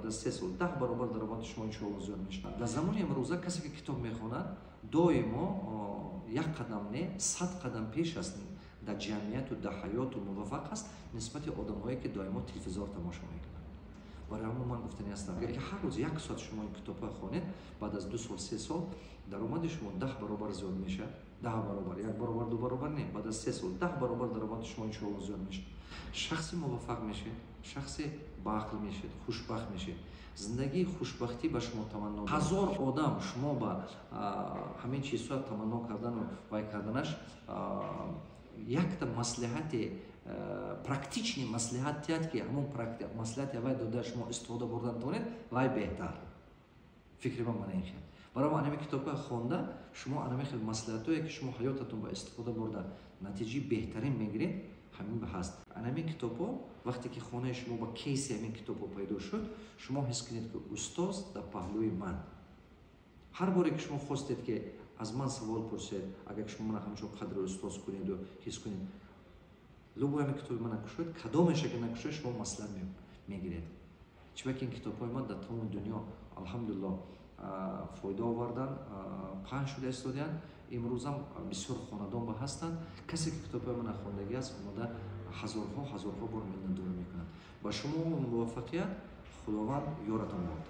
баъд аз 3 сол 10 баробар даромади шумо, иншоалло, зиёд мешавад. Дар замони имрӯза касе ки китоб мехонад, доимо як қадам не, 100 қадам пеш аст дар ҷамъияту дар ҳаёту муваффақ аст нисбати одамҳое ки доимо телевизор тамошо мекунанд. Барои ҳамон ман гуфтани ҳастам, агар ки ҳар рӯз як соат шумо ин китобҳо хонед, баъд аз 2 сол, 3 сол даромади шумо 10 баробар зиёд мешавад. 10 баробар, як баробар, 2 баробар не, баъд аз 3 сол 10 баробар даромади шумо, иншоалло, зиёд мешавад. Шахси муваффақ мешавед, шахси баақл мешавед, хушбахт мешавед. Зиндагии хушбахтӣ ба шумо таманно. 1000 одам шумо ба ҳамин чизҳо таманно кардану вай карданаш, якта маслиҳати, практичный маслиҳат тиҳад, ки ҳамон маслиҳати вай дода, шумо истифода бурдан тавонед, вай беҳтар. Фикри ман мана ин хел. Барои анами китобҳои хонда, шумо анами хел маслиҳатҳое ки шумо ҳаётатон ба истифода бурда, натиҷаи беҳтарин мегиред, ҳамин ба ҳаст. Анами китобҳо, вақте ки хонаи шумо ба кейси ҳамин китобҳо пайдо шуд, шумо ҳис кунед, ки устоз дар паҳлӯи ман. Ҳар боре ки шумо хостед, ки аз ман савол пурсед, агар шумо мана ҳамчун қадри устоз кунеду ҳис кунед, любой ҳамин китоби мана кушоед, кадомеша ки накушоед, шумо маслиҳат мегиред. Чунки ин китобҳои ман дар тамоми дунё, алҳамдулилло, фоида овардан, паҳн шуда истодиянд. Имрӯзам бисёр хонадон ба ҳастанд. Касе ки китобҳои мана хондагӣ аст, омода ҳазорҳо, ҳазорҳо бор миннатдорӣ мекунад. Ба шумо муваффақият, Худованд ёратон бод.